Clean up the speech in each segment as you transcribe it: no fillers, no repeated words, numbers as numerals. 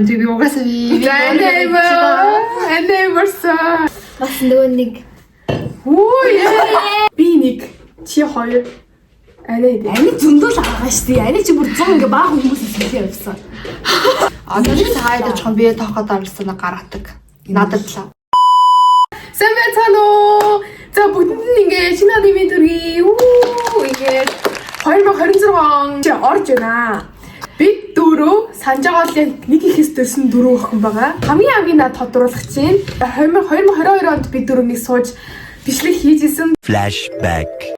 Би угаасаа би За анаа борсон. Бас нөгөө нэг Үу яа. Би нэг, чи хоёр. Анаа идэв. Ани зөндөл аргаа штэ. Ани чи бүр 100 ингээ баахан хүмүүс хэлээ явсан. Одоо ч цаад чон би тоох гэдэг амарсан гаргадаг. Надад л. Сайн байцгаана уу? За бүгдэнд нь ингээ шинэ оны мэнд төргий. Үу ингээд 2026 он чи орж байна. Бид дөрөв Санжаага бол яг нэг ихэс төрсэн дөрөв охин байгаа. Хамгийн хамгийн над тодруулах чинь 2022 онд бид дөрөв нэг сууж бичлэг хийж исэн. Flashback.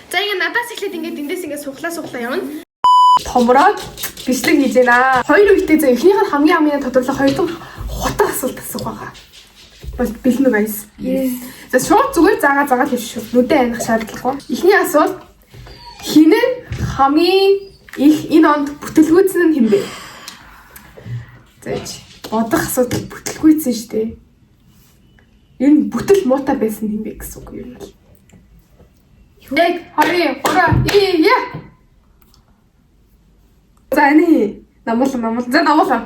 За ингээ надаас эхлээд ингээ эндээс ингээ сухлаа сухлаа явна. Томроод бичлэг хийж байна. Хоёр үедээ за эхнийх нь хамгийн хамгийн тодруулах, хоёр дахь хутга асуулт асуух байгаа. Бол бэлэн үү, guys? Yes. За шууд зүгээр заагаа заагаа л шүү. Нүдэ аних шаардлагагүй. Эхний асуулт: хэн нь хамгийн их энэ онд бүтэлгүйцэн нь хэн бэ? За чи бодох асуудал бүтэлгүйцэн шүү дээ. Энэ бүтэл муутай байсан хэн бэ гэсэн үг юм бол. 1 2 3 и я. За энэ намуулсан намуул. За намуулсан.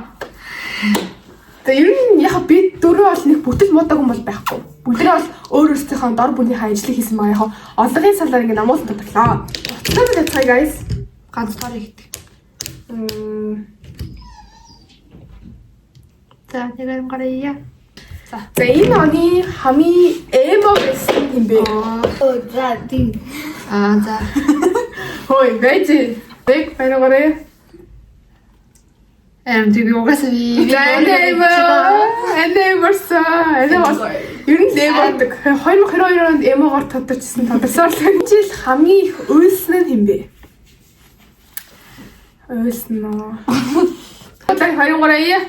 За ер нь яг би дөрөв бол нэг бүтэл муутай хүн бол байхгүй. Бүгдээ бол өөр өөрсдийнхөө дор бүрийнхээ ажлыг хийсэн байгаа яг олонхын салаар ингэ намуулсан тодорлоо. Уцтай тавьцгаая, guys. Ганц дугаар ихдэг. За нэг арим гарая. За энэ оны хамгийн emo байсан юм бэ? Оо за тийм. Аа за. Хөөе, байж. Нэг баяр гараа. Эм би угаасаа би За emo. Emo борсон. Emo бол ер нь л emo гэдэг. 2022 онд emo-гоор тодорчсон тодорсоор л. Энэ жил хамгийн их уйлсан нь хэн бэ? Уйлсан уу? За 23 ия.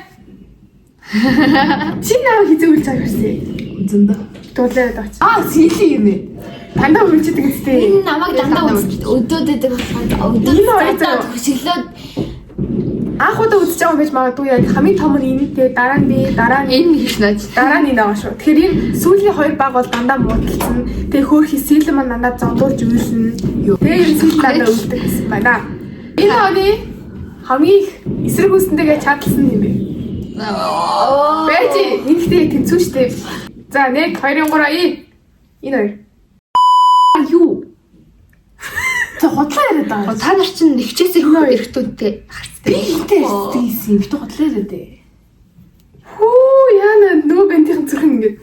Чи наа хизээ уйлж байгаа юм Зөндөө. Дуулаад очив. Аа, сэлээ юм ээ. Дандаа уйлж идэг үстэй. Энэ намайг дандаа өдөөд өгдөг болохоор Энэ өдөөд хоёр задаа заяа. хөшиглөөд Анх удаа үзэж байгаа юм байж магадгүй яг хамгийн том нь энэ тэгээ дараа нь би дараа нь энэ хийх наач. дараа нь энэ байгаа шүү. Тэгэхээр энэ сүүлийн хоёр баг бол дандаа муудалцсан. Тэгээ хөөхи сэлэн маань дандаа зодуулж уйлна. Тэгээ энэ сүүл дандаа уйлдаг гэсэн байна. Энэ оны хамгийн их эсрэг үсэнтэйгээ чадалсан юм бэ? Байж энэ ихтэй тэнцүү штэ. За 1 2 3 и. Энэ хоёр. Юу? Тэ худлаа яриад байгаа. Та нар чинь нэгчээс их эргэтүүдтэй харцдаг. Би хинтээ ярьдаг юм. Битүү худлаа яриад ээ. Хүү яана нөгөө бентийн зүрх нь ингээд.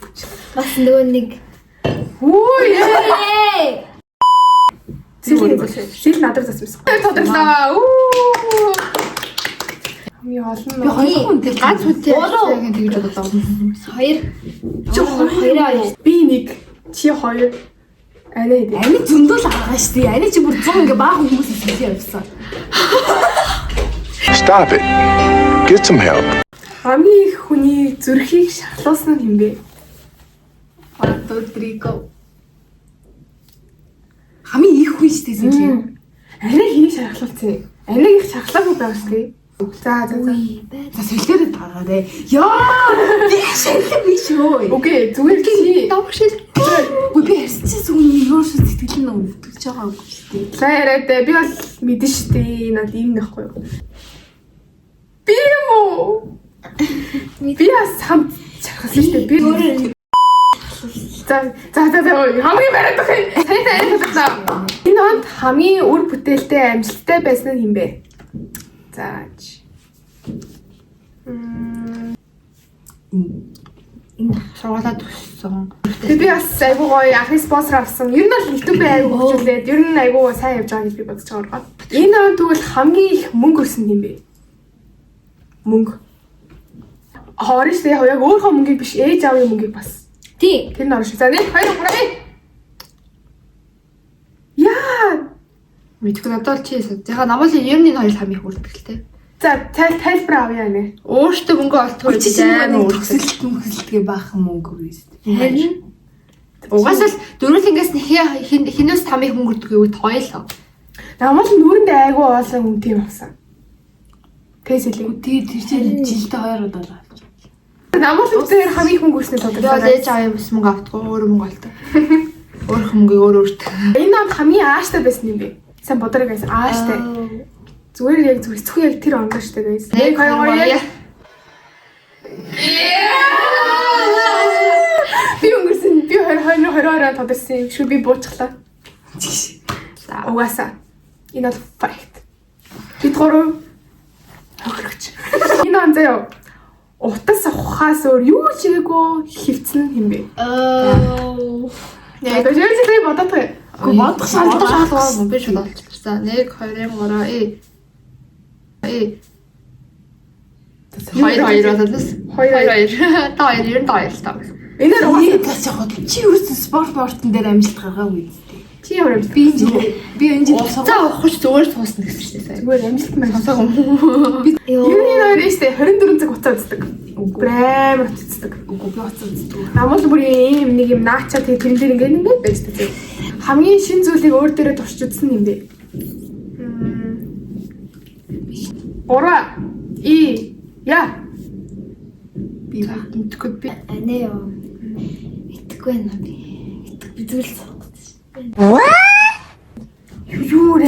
бас нөгөө нэг Хүү яа. Ээ. Сэл сэл надар зас байсан. Тодорлоо. Үу. Хамгийн олон Би хоёр хүн Тэр ганц хүнтэй Гурав. яг тэгж бодоод байгаа. Хоёр. Чи хоёроо хоёр. Би нэг, чи хоёр. Анаа идэв. Ани зөндөл аргаа штэ. Ани чи бүр 100 ингээ баахан хүмүүс хэлээ явсан. Stop it. Get some help. Хамгийн их хүний зүрхийг шалгуулсан нь хэн бэ? 1 2 3 go. Хамгийн их хүн штэ сэлээ. Анаа хэнийг шархлуулсан юм? Анааг их шархлаагүй байгаа шүү дээ. За за за. Үгүй бай. За сэлээрээ дараарэ. Яа! Би шаллаа биш өө. Үгүй зүгээр чи Давх шил. Үгүй би ярьчихсан хүний юу шүү сэтгэл нь өвдөж байгаа юм шүү дээ. За яриад ээ, би бол мэдэн шүү дээ. Энэ бол ийм нөхгүй юу? Би юм уу? Би бас хамт шархалсан шүү дээ. Би Өөр За за за за хамгийн бариад байх юм. Сайн сайн талаа. Энэ онд хамгийн үр бүтээлтэй амжилттай байсан нь хэн бэ? За. чи. Сургуулаа төгссөн. Тэгээ би бас айгуу гоё анхны спонсор авсан. Ер нь бол YouTube-ийн айгуу хөгжүүлээд ер нь айгуу сайн явж байгаа гэж би бодож байгаа юм. Энэ онд тэгвэл хамгийн их мөнгө өрсөн юм бэ? Мөнгө. Хорин шүү дээ. Яг өөрийнхөө мөнгийг биш, ээж аавын мөнгийг бас. тий. Тэр нь орно шүү. За 1 2 3. Яа! Мэдгүй надад бол чи ясаа. Яг намайг л ер нь энэ хоёр л хамгийн их үрдэг л те. За тайлбар авъя нэ. Өөртөө мөнгө олдохгүй Чи чинь амар нэг үрдэг. төсөлт мөсөлтгээ баахан мөнгө үү шүү дээ. Харин угаасаа л дөрвөлнгээс нь хинээс хамгийн их мөнгө үрдэг гэвэл хоёул. Намайг л нүрэндээ айгуу олон үнэтэй юм авсан. Тэс хэлээ. Тэгээ тэр чинь жилдээ хоёр удаа л авч. Намайг л дээр хамгийн их мөнгө өрснө Би бол тодорхой. ээж аав юм мөнгө автгүй өөр мөнгө олдог. Өөрөх мөнгийг өөр өөртөө. Энэ онд хамгийн ааштай байсан юм бэ? Сайн бодрог байсан. Ааштай. Зүгээр яг зүгээр зөвхөн яг тэр ондоо штэ guys. 1 2 3. Би өнгөрсөн би 22 22 тодорсон юм шүү би буучглаа. За. Угаасаа. Энэ бол fact. Бид гурав хохирогч. Энэ он заяа утас авахаас өөр юу ч хийгээгүй хилцэн юм бэ? Оо. Яг л бодоод байгаа. Үгүй бодох Бодох шаардлага шаардлага би шууд олчихсан. 1 2 3 э. Э. 2 2 болоос. 2 2 2. Та хоёр ер нь та хоёр л таа. Энэ Нэг угаасаа талч явах чи юусэн спорт мортон дээр амжилт гаргаагүй үстэй. чи ямар амжилт Би энэ жил би энэ жил За авах ч зүгээр суусна гэсэн чинь сая. зүгээр амжилт маань. Сонсоог юм уу? Йоо. Ер нь энэ хоёр нь штэ 24 цаг утаа үздэг. Бүр амар утаа үздэг. Үгүй би утас үздэг. Намуул бүр ийм нэг юм наачаа тэгээ тэрэн дээр ингээд ингээд байж таа. Хамгийн шин зүйлийг өөр дээрээ турш үзсэн юм бэ? Ура и я Би Мэдгүй би. Анаа ёо. Итгэхгүй байна би. Итг би зүгээр л сонгосон. Юу рэ?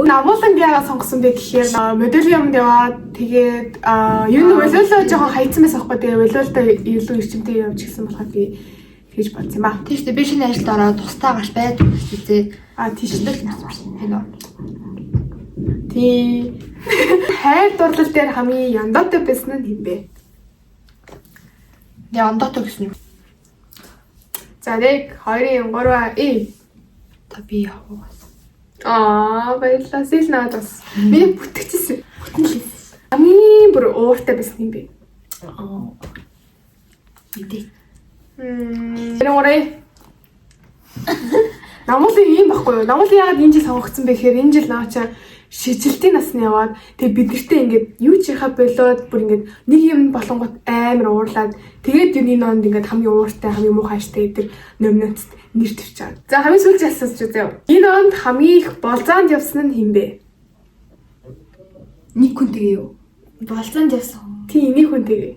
Намуулан би яагаад сонгосон бэ гэхээр моделийн юмд яваад тэгээд ер нь волейболоо жоохон хайцсан байсан байхгүй тэгээ волейболтой илүү эрчимтэй явж гисэн болохоор би тэгж бодсон юм ба. Тийм шүү дээ. Би шинэ ажилд ороод тусдаа гарч байдаг гэсэн чинь А тийш л юм байна. тий. Хайр дурлал дээр хамгийн яндаатай байсан нь хэн бэ? Яа ондоотой гэсэн юм. За 1 2 3 и Та би явах. Аа баярлалаа. Сэл наад бас. Миний бүтгэжсэн. Бүтэн л. Хамгийн бүр ууртай байсан юм бэ? Аа. Мэдээ. Тэр гурай. Намуулын ийм байхгүй юу? Намуулын яагаад энэ жил сонгогдсон бэ гэхээр энэ жил наачаа шижилтийн насны яваад тэгээ бид нартэй ингээд юу ч яхаа болоод бүр ингээд нэг юм болонгот амар уурлаад тэгээд юу энэ онд ингээд хамгийн ууртай хамгийн муухай аштай тэр номинацид нэр төрч байгаа. За хамгийн сүүлийн асуулт ч үзье. Энэ онд хамгийн их болзоонд явсан нь хэн бэ? нэг хүнтэйгээ юу? Болцоонд явсан хүн. Тийм энийг хүн тэгээ.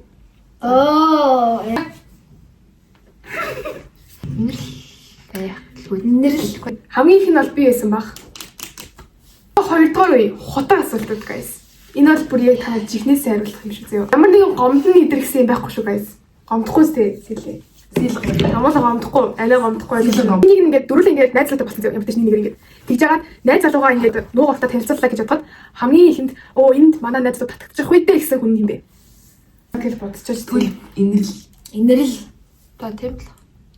Оо. Яа. Нэрл. Хамгийн их нь бол би байсан баг. Хоёрдугаар үе хутаа асуултууд guys. Энэ бол бүр яг та жихнээсээ хариулах юм шиг заяа. Ямар нэгэн гомдон идэрхсэн юм байхгүй шүү guys. Гомдохгүй сте сэлээ. Сэлгээ. Намуулаа гомдохгүй, анаа гомдохгүй. Сэлэн гом. Нэг ингээд дөрүл ингээд найз залуутай болсон заяа. Ямар ч нэг ингээд тэгж жагаад найз залуугаа ингээд нууг автаа танилцууллаа гэж бодоход хамгийн ихэнд өө энд манай найз залуу татагдчих үедээ гэсэн хүн юм бэ. Гэж бодчихож Тэгвэл инэрл Инэрл Та тийм л.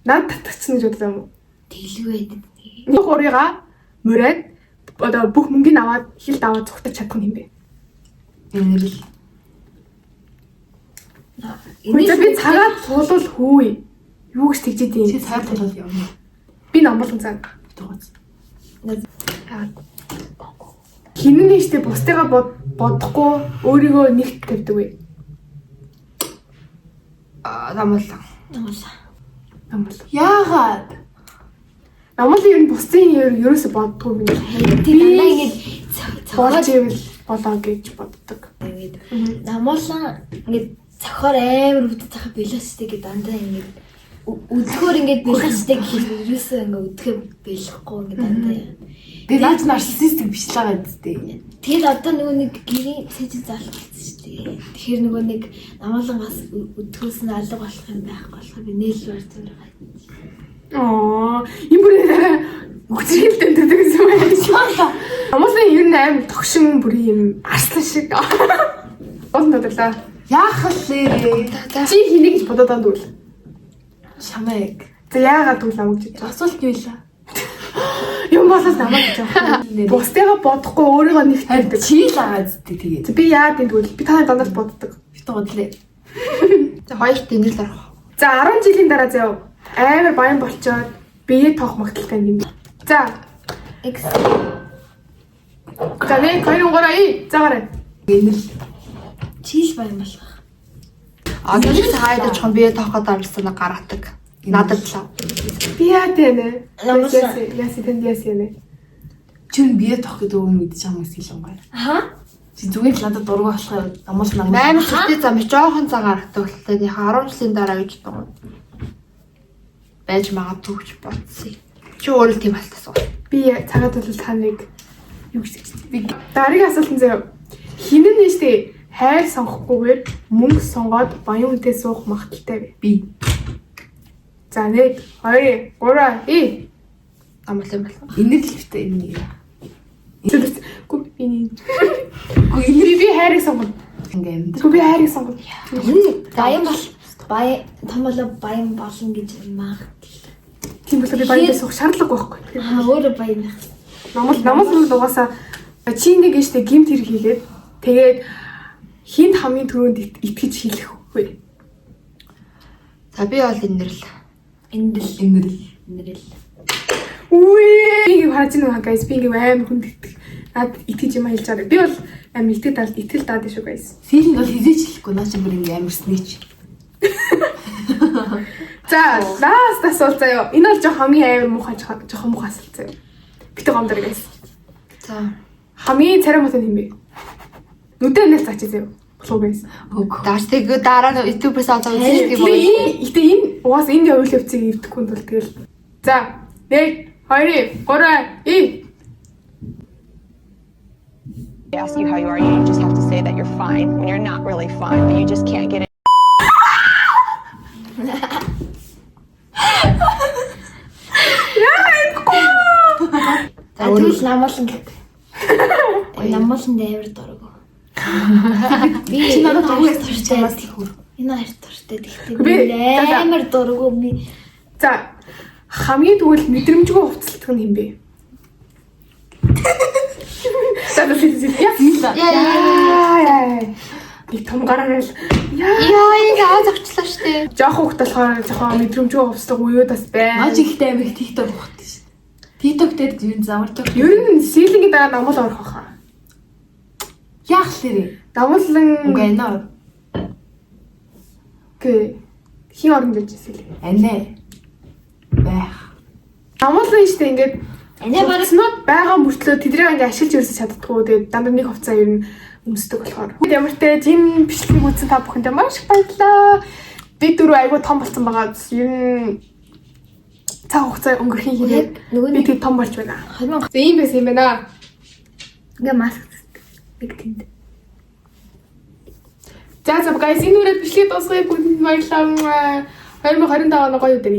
над татагдчихна гэж бодлоо юм уу? тэглгүй байдаг. Нэг гурыгаа мураад одоо бүх мөнгийг аваад хилд аваад цухтаж чадах юм бэ. инэрл. Үгүй би цагаад суулвал хүү. Юу гэж тэгж идэв Чи юм? цаг тулал явна. Би намболон цаг. Битгууц. Хин нь штэ бусдыгаа бодохгүй өөрийгөө нэгт тавьдаг вэ? Аа намуулсан. Намуулаа. Намбол. Яагаад? Намболын ер нь бусдын ерөөсө боддгоо юм. Тэг дандаа ингээд Болж цохоор ивэл болоо гэж боддог. ингээд намуулан ингээд цохоор амар өвдөж байгаа билээчтэй гээд дандаа ингээд өдгөөр ингээд билээчтэй гэхээр ерөөсөө ингээд өдгөө билэхгүй ингээд дандаа. Тэгээ наач нарциссик биш л байгаа зү. Тэгэл одоо нөгөө нэг гэрийн цэжин залах болсон шүү дээ. Тэгэхээр нөгөө нэг намуулан бас өдгөөс нь алга болох юм байхгүй болохоор би нээлвэр зүгээр гай. Аа, энэ бүр үгчрэлтэй дэндэг гэсэн юм байна. Намболын ер нь аим тогшин бүр юм арслан шиг. Болно бодлоо. Яах вэ? Чи хэнийг гэж бодоод байгаа юм дүүл. Шамайг. За яагаад дүүл намайг гэж бодож Асуулт юу илаа? байгаа? Юм болоос намайг гэж байгаа. Бусдыгаа бодохгүй өөрийгөө нэгт Харин тавьдаг. чи л байгаа зү тэгээд. За, Би яад юм тэгвэл би та нарт дандаа л боддог. Битгуудлээ. За хоёрт инэрл орох. За 10 жилийн дараа заяа амар баян болчоод бие тоох магадaltaй юм. За X за 1 2 3 и за гараа. Инэрл. чил баян болох. Одоо ч хаяад очих бие тоох гэдэг амжилтсанаа гаргадаг. Надад л. Би яад юм. Намуулсан. Яси тэнд яси нэ. Чи юу бие тоох гэдэг үг мэдчих юм сэлэн гай. Аха. Чи зүгээр л надад дургу болохоор намуул намуул. Амар сүртэй зам жоохон зан гаргадаг болохоор яг 10 жилийн дараа гэж бодсон. Байж магадгүй гэж бодсон. Чи өөрөө тийм алтаас уу. Би цагаад бол та нарыг Юу гэж хэлсэн. Дараагийн асуулт нь заяа. Хин нь штэ хайр сонгохгүйгээр мөнгө сонгоод баян хүнтэй суух магадaltaй вэ? Би. За 1 2 3 и. Намлан болов. Инэрл битээ энэ нэг. Гү би нэг. Үгүй инэрл Би хайрыг сонгоно. ингээ амьдрал. Гү би хайрыг сонгоно. Баян бол баян том болоо баян болно гэж магадл. Тийм болохоор би баянтай суух шаардлагагүй байхгүй. Аа өөрөө баян байх. Намал намал нь угаасаа чи нэг штэ гимт хэрэг хийгээд тэгээд хинт хамгийн түрүүнд итгэж хэлэх вэ? За би бол инэрл. Эндэл Инэрл. инэрл. Үгүй би ингэ харж байна guys би ингэ амар хүнд итгэх. Над итгэж юм хэлж байгаа. Би бол амар итгэл даад итгэл даад шүү guys. Сийлэнд бол хизээч хэлэхгүй наа чи бүр ингээ амар снэч. За last асуулт заяа. Энэ бол жоох хамгийн амар муухай жоохон муухай асуулт заяа. Битэ гомдор guys. За. Хамгийн царай муутай нь хэн бэ? Нүдэ нэл заач заяа. Болов уу guys? Үгүй. Даач тэгээ дараа нь YouTube-ээс олоо үзэх юм Тэгээ уу? энэ гэтээ энэ угаас энэ үйл явцыг эвдэхгүй нь бол тэгэл. За 1 2 3 и They ask you how you are, you just have to say that you're fine when you're not really fine, but you just can't get За А тэгвэл намуулан гэх. Намууланд амар дургу. Би Чи надад энэ дургу хоёр ярьж дуртай. чамаас л хөр. Энэ хоёр дуртай. Тэгтээ Би- би за, за. амар дургу би За хамгийн тэгвэл мэдрэмжгүй хувцалдаг нь хэн бэ? За за за за. Яа яа. Яа яа. Нэг том гараар л яа. Яа ингэ аваа зогчлоо штэ. Жоох хүүхд болохоор жоохон мэдрэмжгүй хувцалдаг үеуд бас Наа байна. чи ихтэй амар их TikTok ухдаг шин. TikTok дээр юу замардаг. Ер нь сийлингийн дараа намуул орох хаа. Яах лэрээ? Намуулан Үгүй анаа. гэ хин орно гэж сийлээ. Анаа. Байх. Намуулан штэ ингээд Анаа бараг хувцснууд байгаа мөртлөө тэднийг ингээд ашиглаж ерөөсөй чаддаггүй. Тэгээд дандаа нэг хувцас ер нь өмсдөг болохоор. Ямар ч тач энэ бичлэгийг үзсэн та бүхэндээ маш их баярлалаа. Би дөрөв айгүй том болсон байгаа. Ер нь цаг хугацаа өнгөрхийн хэрэг Яг нөгөө би нэг тэг том болж байна. 2000 За ийм байсан юм байна. ингээ маск зүүдэг. Нэг тэнд. За за guys энэ үрээд бичлэгийг дуусгая. Бүгдэнд баярлалаа. 2025 оны гоё өдөр.